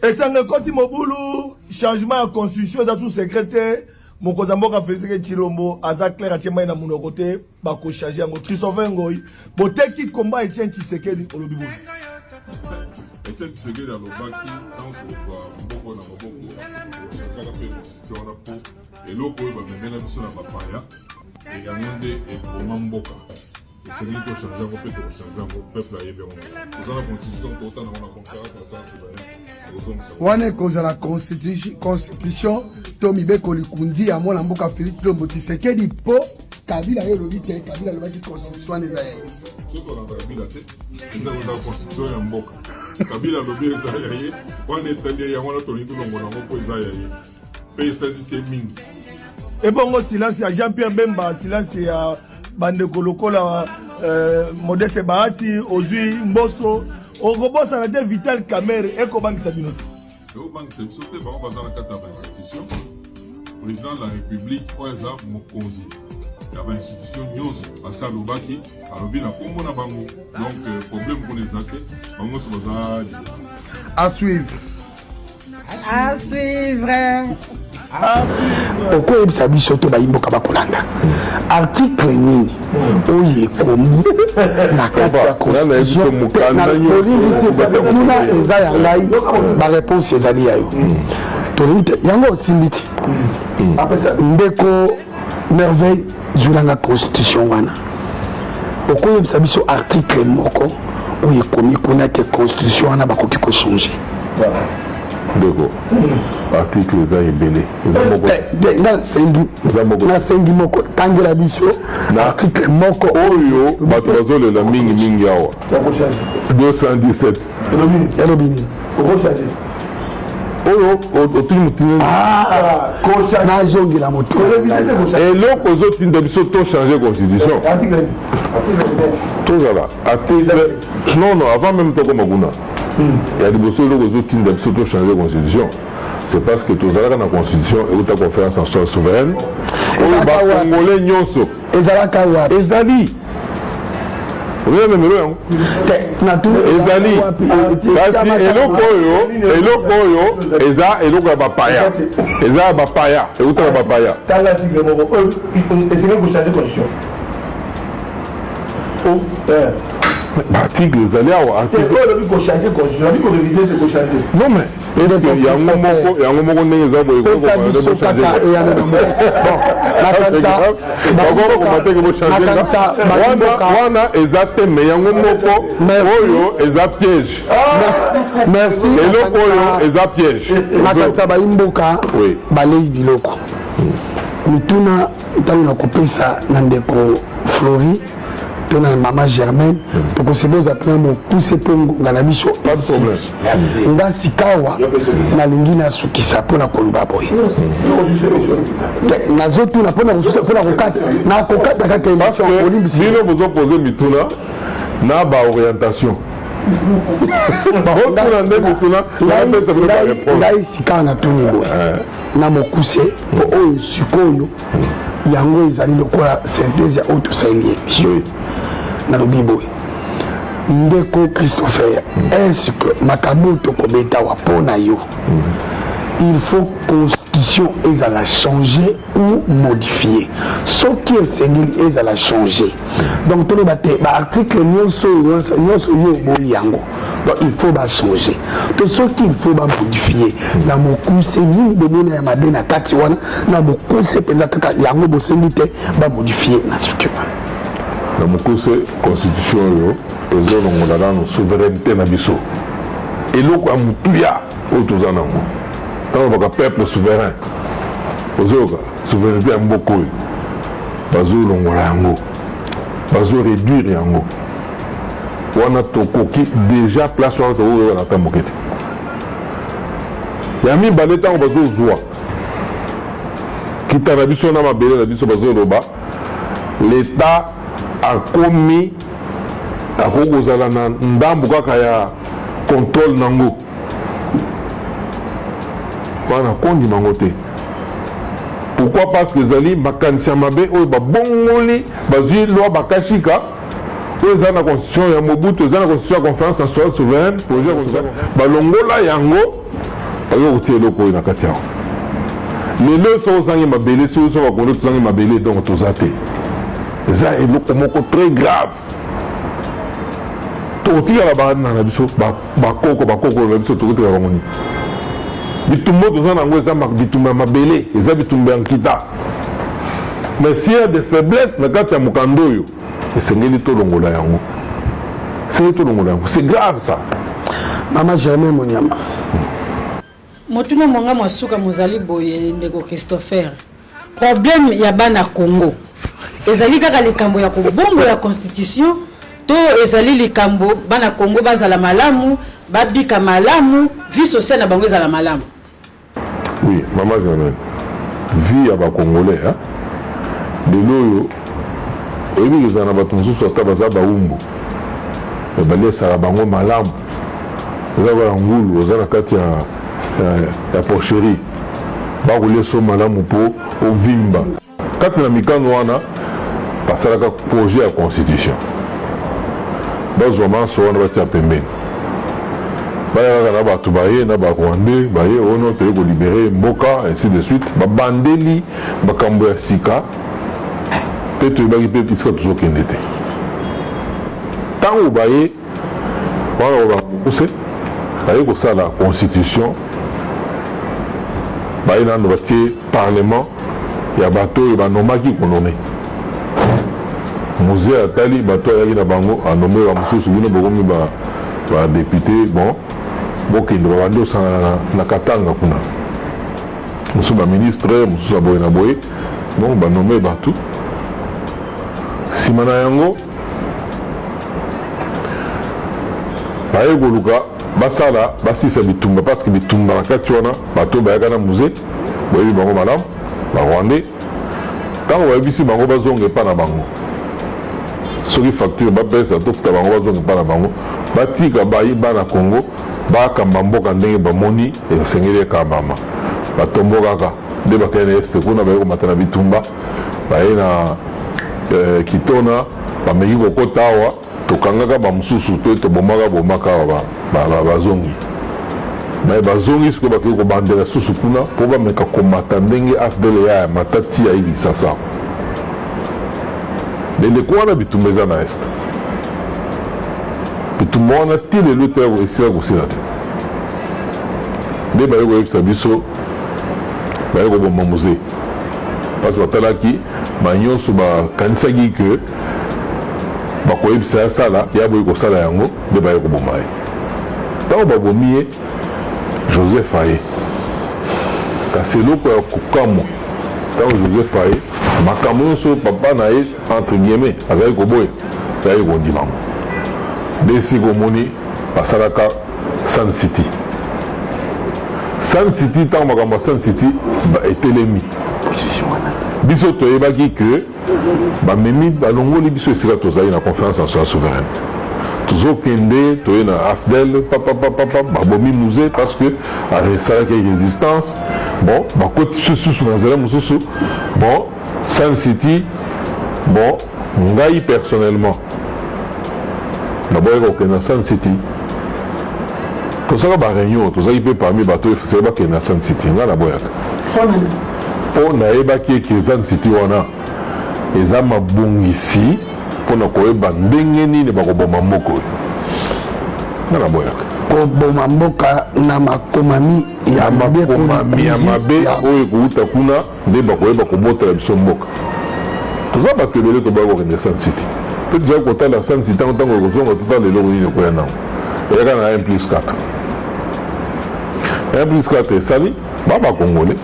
Esanga ekoti mobulu, changement ya constitution eza sous secret te. Mokonzi ya mboka Félix Tshilombo aza clair, atie mai na monoko te, bakochange yango. Christopher Ngoy, boteki komba Etienne Tshisekedi, olobi boni? Etienne Tshisekedi alobaki ntango kozwa mboka na maboko, kochangeaka mpe constitution wana mpo eloko oyo bamemela biso na bapaya yango nde eboma mboka. Esengeli tochange yango mpe tokochange yango. Peuple ayebi yango. Toza na constitution, tokota nango na Conférence nationale souveraine, tokozongisa wana. Ekozala constitution to mibeko likundi ya mwana mboka Félix Tshilombo Tshisekedi, mpo Kabila ye olobi te. Kabila alobaki constitution wana eza ya ye. Soki tolanda Kabila te, eza kozala constitution ya mboka. Kabila alobi eza ya ye, wana etali ye. Yango wana tolingi tolongola yango mpo eza ya ye mpe esalisi ye mingi. Ebongo silence ya Jean Pierre Bemba, silence ya bandeko lokola Modeste Bahati, ozwi Mboso, okobosana te Vital Kamerhe, ekobangisa bino te? Ekobangisa biso te. Bango baza na kati ya bainstitution. Président de la République oyo aza mokonzi ya bainstitution nyonso asi alobaki, alobi na nkombo na bango. Donc problème kuna eza te, bango nyonso baza liberté. À suivre. À suivre. Okoyebisa biso to bayimboka bakolanda article nini oyo ekomi na kati ya constitution? Kuna eza ya ngai, baréponse ezali ya yo. Tolingi te yango osimbi te. Ndeko Merveille, zwilanga constitution wana. Okoyebisa biso article moko oyo ekomi kuna ke constitution wana bakoki kochange? Ndeko, article eza ebele. Nasengi moko, tangela biso article moko. Oyo bato bazolela mingimingi awa, 217. Elobi nini? Oyo otuni motuni. Nazongela moto. Eloko ezotinda biso tochange constitution, tozala article, non non, avant même tokoma kuna ya liboso, eloko ezotinda biso tochange constitution, c'est parce que tozalaka na constitution euta Conférence nationale souveraine oyo bacongolais nyonso. Ezalaka wapi? Ezali oyo memelo yango ezali, kasi eloko oyo eza eloko ya bapaya, eza ya bapaya, euta na bapaya. Tanga article moko oyo esengeli kochange constitution. Article ezali awa. Oyo olobi kochange constitution, alobi korévise te, kochange. Non, mais yango moko, yango moko ndenge eza boye. Pesa biso kaka eyano na moko. Bon, wana eza te, mais yango moko oyo eza piège. Merci. Eloko oyo eza piège. Nakanisa bayimboka balei biloko. Mituna ntango nakopesa na ndeko Flori to na mama Germaine, tokoseboza mpena mokuse mpo ngonga na biso. Nga sikawa nalingi nasukisa mpo na koloba boye. Nazotuna mpona kokata, nakokata kaka émission. Olimbisi. Bino bozopose mituna na baorientation, otuna nde mituna, napesa bino baréponse. Ngai sikawa natuni boye na mokuse, mpo oyo sikoyo yango ezali lokola synthèse ya oyo tosaleli émission. Nalobi boye, ndeko Christopher, est ce que makambo oyo tokobeta wa mpo na yo, il faut constitution ezala changer ou modifier? Soki esengeli ezala changer, donc toloba te baarticle nyonso nyonso yo oboyi yango, donc il faut bachanger, to soki il faut bamodifie, na mokuse nini bomona ya mabe na kati wana? Na mokuse mpenza kaka, yango bosengi te bamodifie na suki wana. Na mokuse, constitution oyo ezolongola nano souveraineté na biso, eloko ya motuya oyo toza nango. Ntango baka peuple souverain, ozoyoka souveraineté ya mboka oyo bazolongola yango, bazoréduire yango. Wana tokoki déjà place wana, tokoyoka ata moke te. Ya mibale, ntango bazozwa kita na biso na mabele na biso, bazoloba l'État akomi akoki kozala na ndambo kaka ya contrôle nango. Wana kondima yango te. Pourquoi? Parce que ezali makanisi ya mabe oyo babongoli, bazwi loi bakashika oyo eza na constitution ya Mobutu, eza na constitution ya Conférence nationale souveraine, projet ya constitution, balongola yango. Bakoki kotia eloko oyo na kati awa. Lelo soki ozangi mabele, soki biso bakongole tozangi mabele, donc toza te. Eza eloko moko très grave. Tokotikala bana na biso, bakoko, bakoko na biso, tokotikala bango nini? Bitumba oyo toza na yango eza bitumba ya mabele, eza bitumba ya nkita. Mais s'il y a des faiblesses na kati ya mokanda oyo, esengeli tolongola yango, esengeli tolongola yango, c'est grave ça. Mama Germain Monyama. Motuna mwa nga mwa suka mozali boye, ndeko Christopher. Problème ya bana Congo ezali kaka likambo ya kobongola constitution to ezali likambo bana Congo bazala malamu, babika malamu, vie sociale na bango ezala malamu? Oui, mama Germaine, vie ya ba Congolais hein? Lelo oyo oyebi kozala na bato mosusu ata baza bawumbu me baliesaka bango malamu. Oza lokola ngulu oza na kati ya, ya, ya porcherie, bakolia so malamu mpo ovimba. Kati na mikano wana basalaka projet ya constitution, bazwa manso wana batia pembeni, baya kaka na bato baye na ba Rwandais baye ono toye kolibere mboka ainsi de suite. Babandeli makambo ya sika mpe toyebaki mpe esika tozokende te. Ntango baye wana kobanga mokuse, baye kosala constitution, baye nano batie parlement ya bato oyo banomaki konome. Mzee atali bato ayaki na bango, anome ba mosusu, bino bokomi ba badéputé, bon bokende. Babandi osangana na Katanga kuna, mosusu baministre, mosusu ya boye na boye. Bon, banome bato. Nsima na yango baye koluka basala basisa bitumba, parce que bitumba na kati wana, bato bayaka na Mzee, boyebi bango malamu, Barwandais. Ntango bayebisi bango bazonga epa na bango, soki facture bapesa, tofuta bango, bazonga epa na bango, batika bayi bana Congo bakamba mboka ndenge bamoni esengeli ekambama. Batombokaka nde bakei na Est kuna, baye komata na bitumba, baye na Kitona, bameki kokota awa, tokangaka bamosusu to tobomaka bomaka awa, bazongi. Me bazongi sikoyo, bakei kobandela susu kuna mpo bameka komata ndenge AFDL ya mata ti ayi Kinshasa. Eleko wana bitumba eza na Est, bitumba wana ti lelo ete esila kosila te. Nde baye koyebisa biso baye koboma Mzee, parce batalaki banyonso, bakanisaki ke bakoyebisa ya sala ya boye kosala yango, nde baye koboma ye. Ntango babomi ye, Joseph aye. Kasi eloko ya kokamwa, ntango Joseph aye, makambo nyonso papa na ye entre guillemets azalaki koboya, azalaki kondima yango. Nde esika omoni basalaka Sun City. Sun City, ntango makambo ya Sun City etelemi, biso toyebaki ke bamemi, balongoli biso esika tozali na Conférence nationale souveraine, tozokende, toye na AFDL, papapapapa, babomi Mzee parce que asalaki résistance. Bon, bakoti biso lisusu na nzela mosusu. Bon, Sun City, bon, ngai personnellement naboyaka kokende na Sun City. Tosalaka baréunion, tozalaki mpe parmi bato oyo efesaki bakende na Sun City. Ngai naboyaka mpo nayebaki eke Sun City wana eza mabongisi mpona koyeba ndenge nini bakoboma mboka oyo. Ngai naboyaka. Koboma mboka na makomami ya makomami ya mabe oyo ekouta kuna, nde bakoyeba kobotela biso mboka. Toza bato ebele toboya kokende Sun City, mpe tozali kotala Sun City ntango ntango ekozonga, totala eloko nini ekoya nango. Eyaka na 1 plus 4, 1 plus 4 esali ba Bakongole.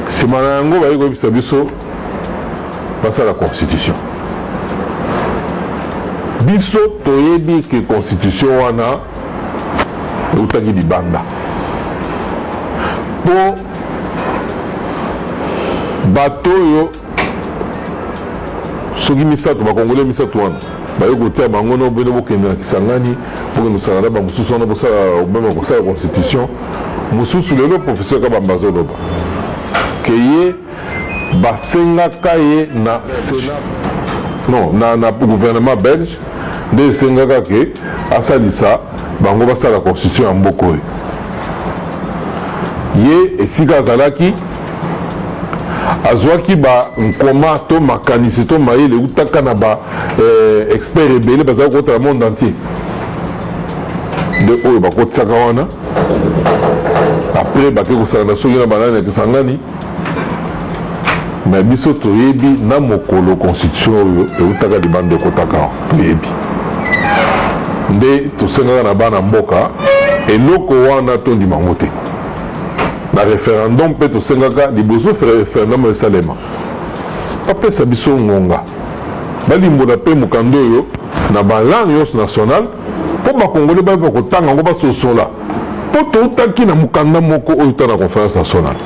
Nsima na yango baye koyebisa biso basala constitution. Biso toyebi ke constitution wana eutaki libanda, mpo bato oyo soki misato, Bakongole misato wana, baye kotia bango no bino bokende na Kisangani, bokende kosala na bamosusu wana, bosala meme kosala constitution mosusu. Lelo professeur Kabamba azoloba ke ye basengaka ye na Sénat, non, na gouvernement belge nde esengaka ke asalisa bango basala constitution ya mboka oyo. Ye esika azalaki, azwaki ba nkoma to makanisi to mayele eutaka na ba eh, expert ebele bazalaki kokota na monde entier nde oyo bakotisaka wana après bake kosangana soki na banani ya Kisangani. Mais biso toyebi na mokolo constitution oyo eutaka libanda ekotaka, toyebi nde tosengaka na bana mboka eloko wana tondima yango te. Na referendum mpe tosengaka liboso referendum esalema bapesa biso ngonga balimbola mpe mokanda oyo na balangue nyonso nationale mpo bakongole bayeba kotanga yango basosola, mpo toutaki na mokanda moko oyo euta na conférence nationale.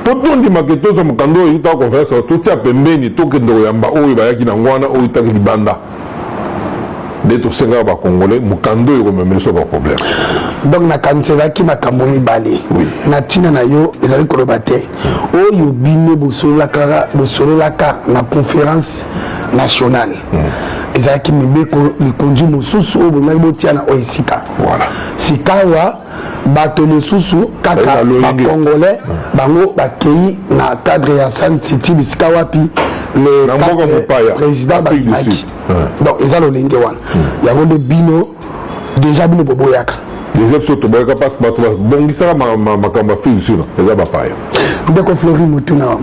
Mpo tondima ke tozwa mokanda oyo eutaka conférence, totia pembeni, tokende koyamba oyo bayaki nango wana oyo eutaki libanda. Nde tosengaka bakongole mokanda oyo ekomemela biso baproblème. Donc nakanisi ezalaki makambo mibale. Oui. Na ntina na yo ezali koloba te oyo bino bosololaka na conférence nationale ezalaki mibeko likonzi mosusu oyo bolingaki botia na oyo esika. Voilà. Sikawa bato mosusu kaka bacongolais bango bakei na cadre ya Sun City bisika wapi le Na mboka mopaya, président Afrique du babimaki. Sud. Donc eza lolenge wana yango nde bino déjà bino boboyaka. Déjà biso toboyaka parce bato babongisaka makambo ya Afrique du Sud eza bapaya. Ndeko Flori, motuna.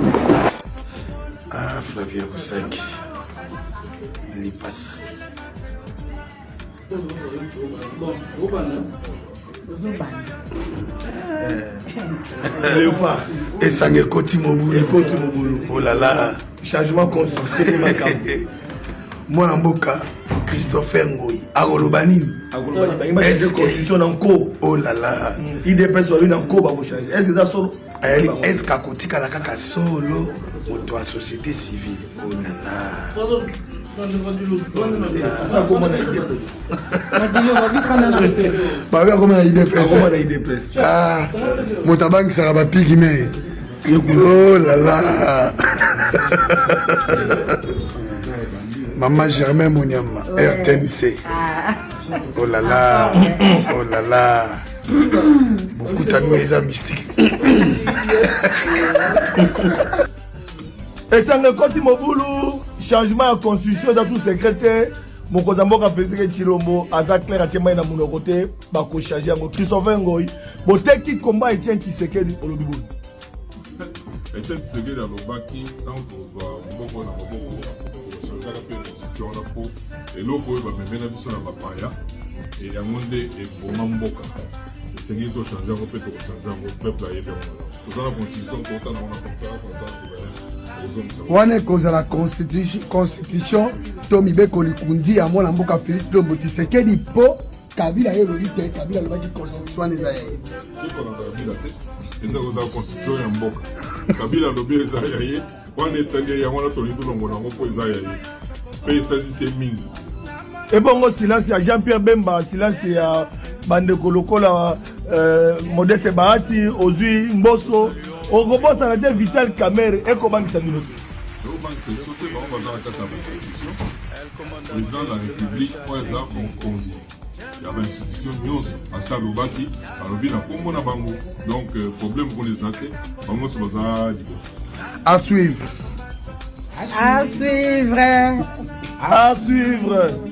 Ah, Flavien Kusaki lipasa. Léopard. Esanga ekoti mobulu. Ekoti mobulu. Oh là là. Changement constitutionnel makambo. Mwana mboka Christopher Ngoyi akoloba nini? Akoloba nini? Balingi bachange constitution na nko. Oh là là. UDPS babi na nko bakochange. Est-ce que eza solo? Ayali, est-ce que akotikala kaka solo moto ya société civile? Oh là là. Aza koma na UDPS. Babi akoma na UDPS. Akoma na UDPS. Ah, moto abangisaka bapiki me. Oh là là. Maman Germain Monyama, RTNC. Oh là là. Oh là là. Bokutani eza mystique. Esanga ekoti mobulu, changement ya constitution eza sous secret te. Mokonzi ya mboka Félix Tshilombo aza clair, atie mai na monoko te, bakochange yango. Christopher Ngoi, boteki komba Etienne Tshisekedi, olobi boni? Etienne Tshisekedi alobaki ntango tozwa maboko na maboko tokochangeaka mpe constitution wana, mpo eloko oyo bamemela biso na bapaya yango nde eboma mboka. Esengeli tochange yango mpe tokochange yango. Peuple ayebi yango malamu. Toza na constitution, touta nango na conférence nationale souveraine, ozongisa wana ekozala constitution to mibeko likundi ya mwana mboka Félix Tshilombo Tshisekedi, mpo Kabila ye olobi te. Kabila alobaki constitution wana eza ya ye. Soki Kabila te, eza kozala constitution ya mboka. Kabila alobi eza ya ye, wana etali yango wana tolingi tolongola yango mpo eza ya ye mpe esalisi ye mingi. Ebongo silence ya Jean-Pierre Bemba, silence ya bandeko lokola Modeste Bahati, ozwi Mboso, okobosana te Vital Kamerhe, ekobangisa bino te? Ekobangisa biso te. Bango baza na kati ya bainstitution. Président de la République oyo aza mokonzi ya bainstitution nyonso asi alobaki, alobi na nkombo na bango. Donc problème kuna eza te, bango nyonso baza libre. À suivre. À suivre. À suivre.